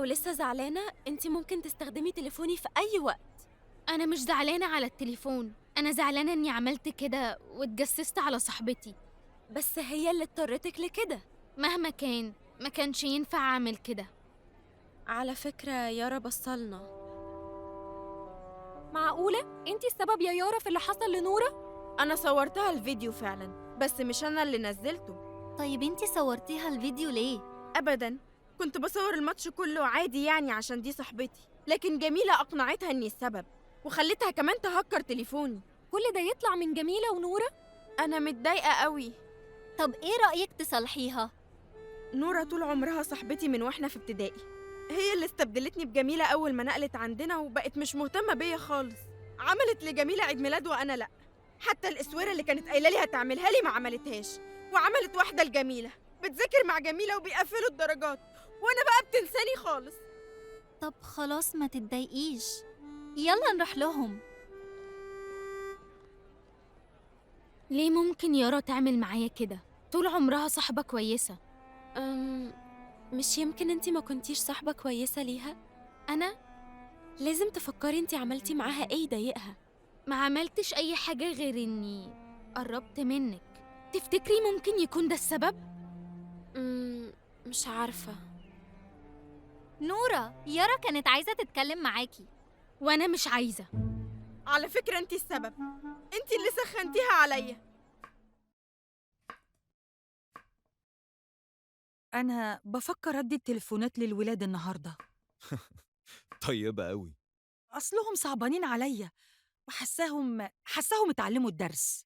لسه زعلانة انتي ممكن تستخدمي تليفوني في أي وقت. أنا مش زعلانة على التليفون، أنا زعلانة إني عملت كده واتجسست على صاحبتي. بس هي اللي اضطرتك لكده. مهما كان ما كانش ينفع أعمل كده. على فكرة يارا بصلنا. معقولة؟ انتي السبب يا يارا في اللي حصل لنورة؟ أنا صورتها الفيديو فعلا، بس مش أنا اللي نزلته. طيب انتي صورتيها الفيديو ليه؟ أبدا، كنت بصور الماتش كله عادي يعني عشان دي صاحبتي، لكن جميلة أقنعتها إني السبب وخلتها كمان تهكر تليفوني. كل ده يطلع من جميلة ونورة؟ أنا متضايقة قوي. طب إيه رأيك تصالحيها؟ نورة طول عمرها صاحبتي من وإحنا في ابتدائي، هي اللي استبدلتني بجميلة أول ما نقلت عندنا وبقت مش مهتمة بيا خالص. عملت لجميلة عيد ميلاد وأنا لأ، حتى الإسويرة اللي كانت قايلة لي هتعملها لي ما عملتهاش، وعملت واحدة لجميلة بتذاكر مع جميلة وبيقفلوا الدرجات، وأنا بقى بتنساني خالص. طب خلاص ما تتضايقيش، يلا نروح لهم. ليه ممكن يارا تعمل معايا كده؟ طول عمرها صاحبة كويسة. مش يمكن انتي ما كنتيش صاحبة كويسة ليها؟ أنا؟ لازم تفكري انتي عملتي معاها ايه يضايقها. ما عملتش أي حاجة غير إني قربت منك. تفتكري ممكن يكون ده السبب؟ مش عارفة. نورة، يارا كانت عايزة تتكلم معاكي. وأنا مش عايزة. على فكرة انتي السبب، انتي اللي سخنتيها عليا. أنا بفكر أدي التليفونات للولاد النهاردة. طيبة أوي. أصلهم صعبانين عليا وحساهم اتعلموا الدرس.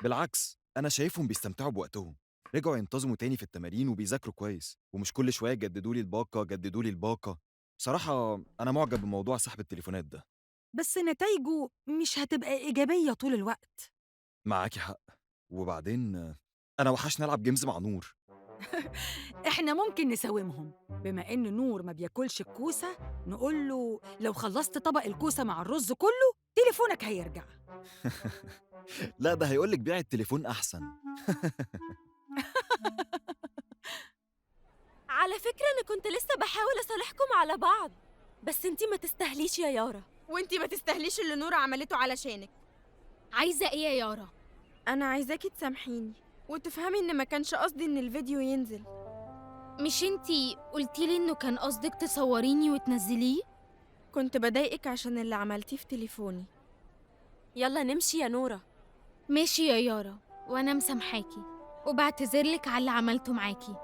بالعكس، أنا شايفهم بيستمتعوا بوقتهم، رجعوا ينتظموا تاني في التمارين وبيذاكروا كويس، ومش كل شوية جددوا لي الباقة جددوا لي الباقة. بصراحة أنا معجب بموضوع سحب التليفونات ده. بس نتايجه مش هتبقى إيجابية طول الوقت. معاكي حق. وبعدين أنا وحشني ألعب games مع نور. إحنا ممكن نساومهم، بما إن نور ما بياكلش الكوسة نقول له لو خلصت طبق الكوسة مع الرز كله تليفونك هيرجع. لا ده هيقولك بيع التليفون أحسن. على فكرة أنا كنت لسه بحاول أصالحكم على بعض، بس انتي ما تستاهليش يا يارا. وانتي ما تستاهليش اللي نورة عملته علشانك. عايزة إيه يا يارا؟ أنا عايزاكي تسامحيني وتفهمي إن ما كانش قصدي إن الفيديو ينزل. مش انتي قلتيلي إنه كان قصدك تصوريني وتنزليه؟ كنت بضايقك عشان اللي عملتيه في تليفوني. يلا نمشي يا نورة. ماشي يا يارا، وأنا مسامحاكي وبعتذرلك على اللي عملته معاكي.